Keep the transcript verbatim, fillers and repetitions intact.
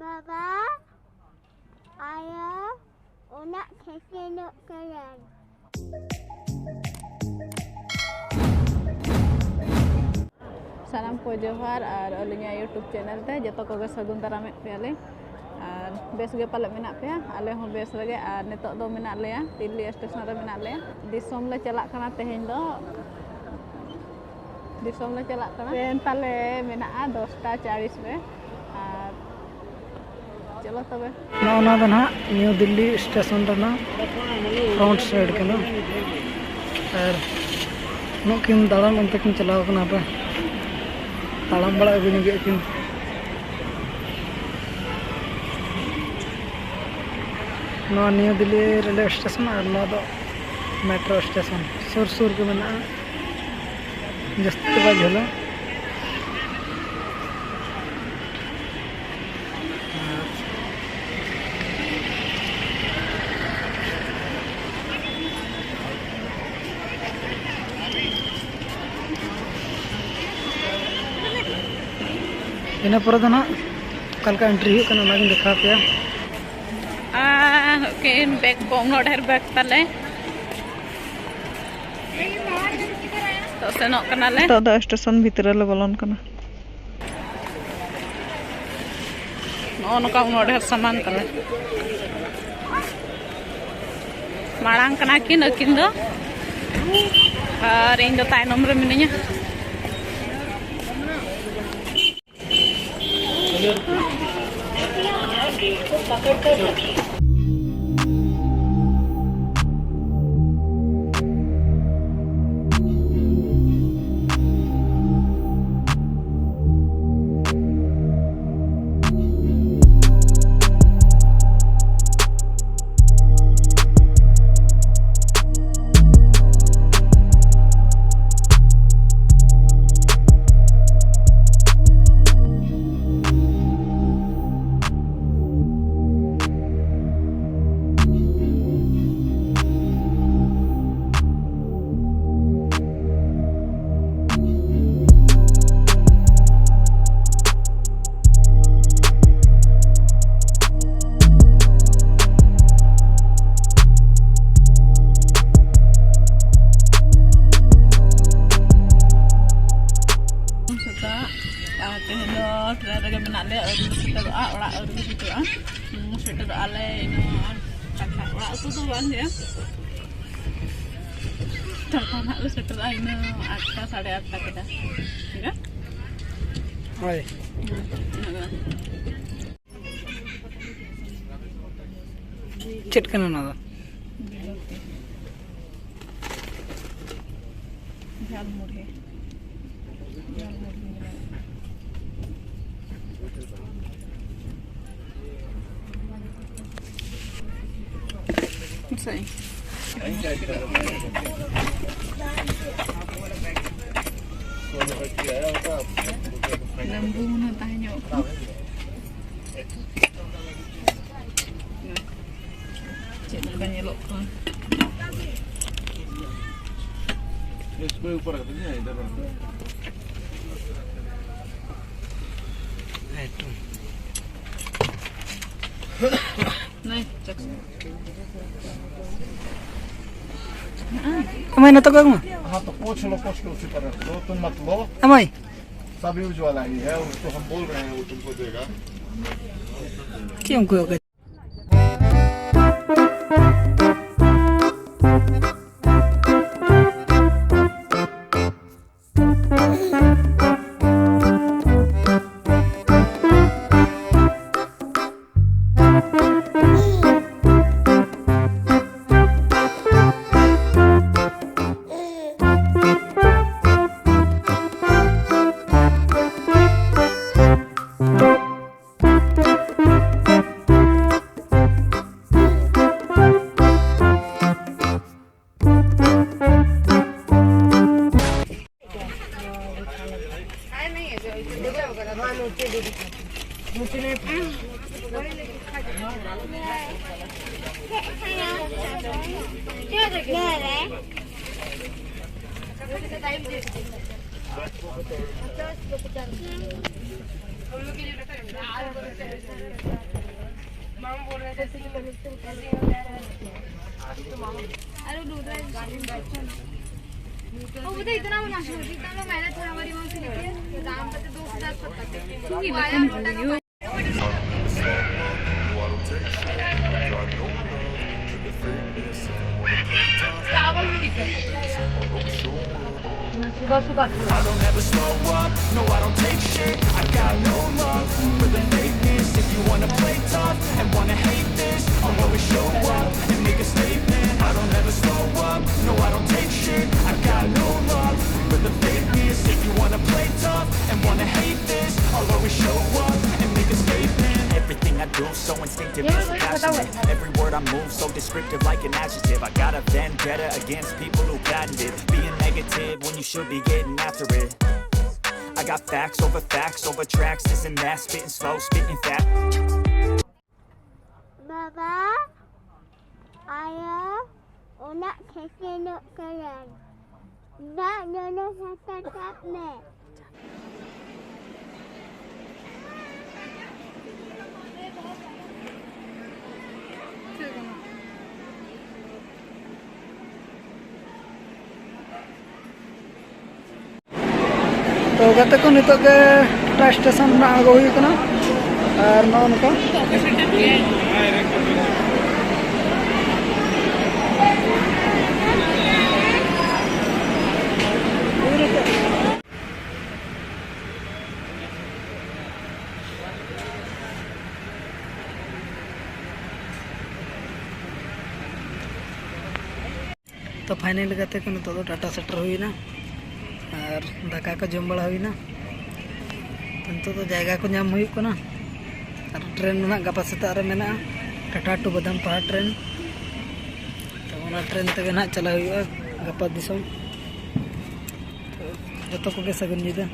ᱵᱟᱵᱟ, ᱟᱭᱳ, ᱚᱱᱟ ᱥᱮᱥᱮᱱᱚᱜ ᱠᱟᱱᱟ᱾ ᱥᱟᱱᱟᱢ ᱠᱚ ᱡᱚᱦᱟᱨ, ᱟᱨ ᱟᱹᱞᱤᱧᱟᱜ YouTube ᱪᱮᱱᱮᱞ ᱛᱮ ᱡᱚᱛᱚ ᱠᱚᱜᱮ ᱥᱟᱹᱜᱩᱱ ᱫᱟᱨᱟᱢᱮᱫ ᱯᱮᱭᱟᱞᱤᱧ᱾ ᱟᱨ ᱵᱮᱥ ᱜᱮ ᱯᱟᱞᱮ ᱢᱮᱱᱟᱜ ᱯᱮᱭᱟ? ᱟᱞᱮ ᱦᱚᱸ ᱵᱮᱥ ᱨᱮᱜᱮ᱾ ᱟᱨ ᱱᱤᱛᱚᱜ ᱫᱚ ᱢᱮᱱᱟᱜ ᱞᱮᱭᱟ ᱫᱤᱞᱞᱤ ᱥᱴᱮᱥᱚᱱ ᱨᱮ ᱢᱮᱱᱟᱜ ᱞᱮᱭᱟ᱾ ᱫᱤᱥᱚᱢ ᱞᱮ ᱪᱟᱞᱟᱜ ᱠᱟᱱᱟ ᱛᱮᱦᱮᱧ ᱫᱚ᱾ ᱫᱤᱥᱚᱢ ᱞᱮ ᱪᱟᱞᱟᱜ ᱠᱟᱱᱟ᱾ ᱴᱨᱮᱱ ᱛᱟᱞᱮ ᱢᱮᱱᱟᱜᱼᱟ ᱫᱚᱥᱴᱟ ᱪᱟᱲᱤᱥ ᱨᱮ᱾ ᱟᱨ ᱪᱚᱞᱚ ᱛᱚᱵᱮ᱾ ᱱᱚᱜᱼᱚ ᱱᱚᱣᱟ ᱫᱚ ᱱᱟᱦᱟᱜ ᱱᱤᱭᱩ ᱫᱤᱞᱞᱤ ᱥᱴᱮᱥᱚᱱ ᱨᱮᱱᱟᱜ ᱯᱷᱨᱚᱱᱴ ᱥᱟᱭᱤᱰ ᱠᱟᱱᱟ᱾ ᱟᱨ ᱱᱩᱠᱤᱱ ᱫᱟᱬᱟᱱ ᱚᱱᱛᱮ ᱠᱤᱱ ᱪᱟᱞᱟᱣ ᱠᱟᱱᱟ᱾ ᱦᱟᱯᱮ, ᱛᱟᱲᱟᱢ ᱵᱟᱲᱟ ᱟᱹᱜᱩ ᱧᱚᱜᱮᱫ ᱠᱤᱱ᱾ ᱱᱚᱣᱟ ᱱᱤᱭᱩ ᱫᱤᱞᱞᱤ ᱨᱮᱞᱣᱮ ᱥᱴᱮᱥᱚᱱ ᱟᱨ ᱱᱚᱣᱟ ᱫᱚ ᱢᱮᱴᱨᱳ ᱥᱴᱮᱥᱚᱱ ᱥᱩᱨ ᱥᱩᱨ ᱜᱮ ᱢᱮᱱᱟᱜᱼᱟ, ᱡᱟᱹᱥᱛᱤ ᱫᱚ ᱵᱟᱭ ᱡᱷᱟᱹᱞᱟ᱾ ᱤᱱᱟᱹ ᱯᱚᱨᱮ ᱫᱚ ᱱᱟᱦᱟᱜ ᱚᱠᱟ ᱞᱮᱠᱟ ᱮᱱᱴᱨᱤ ᱦᱩᱭᱩᱜ ᱠᱟᱱᱟ, ᱚᱱᱟᱜᱤᱧ ᱫᱮᱠᱷᱟᱣ ᱟᱯᱮᱭᱟ᱾ ᱟᱨ ᱱᱩᱠᱤᱱ ᱵᱮᱜᱽ ᱠᱚ, ᱩᱱᱟᱹᱜ ᱰᱷᱮᱨ ᱵᱮᱜᱽ ᱛᱟᱞᱮ᱾ ᱛᱚ, ᱥᱮᱱᱚᱜ ᱠᱟᱱᱟᱞᱮ᱾ ᱱᱤᱛᱚᱜ ᱫᱚ ᱥᱴᱮᱥᱚᱱ ᱵᱷᱤᱛᱨᱤ ᱞᱮ ᱵᱚᱞᱚᱱ ᱠᱟᱱᱟ᱾ ᱱᱚᱜᱼᱚ ᱱᱚᱝᱠᱟ ᱩᱱᱟᱹᱜ ᱰᱷᱮᱨ ᱥᱟᱢᱟᱱ ᱛᱟᱞᱮ᱾ ᱢᱟᱲᱟᱝ ᱠᱟᱱᱟ ᱠᱤᱱ ᱟᱹᱠᱤᱱ ᱫᱚ, ᱟᱨ ᱤᱧ ᱫᱚ ᱛᱟᱭᱱᱚᱢ ᱨᱮ ᱢᱤᱱᱟᱹᱧᱟ᱾ ᱥᱮᱴᱮᱨᱚᱜᱼᱟ, ᱚᱲᱟᱜ ᱟᱹᱣᱨᱤ ᱞᱮ ᱥᱮᱴᱮᱨᱚᱜᱼᱟ᱾ ᱦᱩᱸ, ᱥᱮᱴᱮᱨᱚᱜᱼᱟ ᱞᱮ ᱤᱱᱟᱹ ᱟᱴ ᱴᱟ, ᱚᱲᱟᱜ ᱟᱹᱛᱩ ᱫᱚ ᱵᱟᱝ ᱜᱮ, ᱪᱟᱨ ᱴᱟ ᱱᱟᱦᱟᱜ ᱞᱮ ᱥᱮᱴᱮᱨᱚᱜᱼᱟ, ᱤᱱᱟᱹ ᱟᱴ ᱴᱟ, ᱥᱟᱲᱮ ᱟᱴ ᱴᱟ ᱠᱮᱫᱟ᱾ ᱴᱷᱤᱠ ᱜᱮᱭᱟ? ᱦᱳᱭ᱾ ᱦᱩᱸ, ᱤᱱᱟᱹᱜ ᱜᱟᱱ᱾ ᱪᱮᱫ ᱠᱟᱱᱟ ᱚᱱᱟ ᱫᱚ? ᱡᱷᱟᱞᱢᱩᱲᱤ᱾ ᱡᱷᱟᱞᱢᱩᱲᱤ ᱢᱮᱱᱟᱜᱼᱟ᱾ ᱥᱟᱹᱭ᱾ ᱞᱮᱢᱵᱩ ᱦᱩᱱᱟᱹᱝ ᱛᱟᱦᱮᱸ ᱧᱚᱜ ᱠᱚᱜ᱾ ᱪᱮᱫ ᱞᱮᱠᱟ ᱧᱮᱞᱚᱜ ᱠᱟᱱᱟ? इसको ऊपर रख दीजिए, इधर रख दीजिए। नहीं, check. Amai, na to gagma? हाँ, तो पोंछ लो, पोंछ के उसी पर रख दो, तुम मत लो। Amai। सब यूज वाला ही है, उसको हम बोल रहे हैं, वो तुमको देगा। Kiyong ko. अरे दूध है। वो पता है, इतना वो नाशो होती, इतना वो मेहनत है हमारी माँ से लेके, दाम पता दो हजार सत्तर। I don't ever slow up, no, I don't take shit. I got no love for the fakeness. If you wanna play tough and wanna hate this, I'll always show up and make a statement. I don't ever slow up, no, I don't take shit. I got no love for the fakeness. If you wanna play tough and wanna hate this, I'll always show up and make a statement. Everything I do so instinctive, it's so passionate. Every word I move so descriptive, like an adjective. I got a vendetta against people who patented being negative when you should be getting after it. I got facts over facts over tracks, this and that, spitting slow, spitting fast. Baba, ᱟᱭᱳ, ᱚᱱᱟ ᱥᱮᱥᱮᱱᱚᱜ ᱠᱟᱱᱟ᱾ ᱫᱟᱜ ᱧᱩ ᱥᱟᱯᱷᱟ ᱠᱟᱜ ᱢᱮ᱾ ᱛᱚ ᱜᱟᱛᱮ ᱠᱚ, ᱱᱤᱛᱚᱜ ᱜᱮ ᱴᱟᱴᱟ ᱥᱴᱮᱥᱚᱱ ᱨᱮᱱᱟᱜ ᱟᱬᱜᱚ ᱦᱩᱭ ᱠᱟᱱᱟ᱾ ᱟᱨ ᱱᱚᱜᱼᱚ ᱱᱚᱝᱠᱟ ᱛᱚ ᱯᱷᱟᱭᱱᱮᱞ ᱜᱟᱛᱮ ᱠᱚ, ᱱᱤᱛᱚᱜ ᱫᱚ ᱴᱟᱴᱟ ᱥᱮᱴᱮᱨ ᱦᱩᱭᱱᱟ ᱟᱨ ᱫᱟᱠᱟ ᱠᱚ ᱡᱚᱢ ᱵᱟᱲᱟ ᱦᱩᱭᱱᱟ᱾ ᱛᱚ ᱱᱤᱛᱚᱜ ᱫᱚ ᱡᱟᱭᱜᱟ ᱠᱚ ᱧᱟᱢ ᱦᱩᱭᱩᱜ ᱠᱟᱱᱟ ᱟᱨ ᱴᱨᱮᱱ ᱫᱚ ᱱᱟᱦᱟᱜ ᱜᱟᱯᱟ ᱥᱮᱛᱟᱜ ᱨᱮ ᱢᱮᱱᱟᱜᱼᱟ, ᱴᱟᱴᱟ ᱴᱩ ᱵᱟᱫᱟᱢ ᱯᱟᱦᱟᱲ ᱴᱨᱮᱱ᱾ ᱛᱚ ᱚᱱᱟ ᱴᱨᱮᱱ ᱛᱮᱜᱮ ᱱᱟᱦᱟᱜ ᱪᱟᱞᱟᱜ ᱦᱩᱭᱩᱜᱼᱟ ᱜᱟᱯᱟ ᱫᱤᱥᱚᱢ᱾ ᱛᱚ ᱡᱚᱛᱚ ᱠᱚᱜᱮ ᱥᱟᱹᱜᱩᱱ ᱧᱤᱫᱟᱹ᱾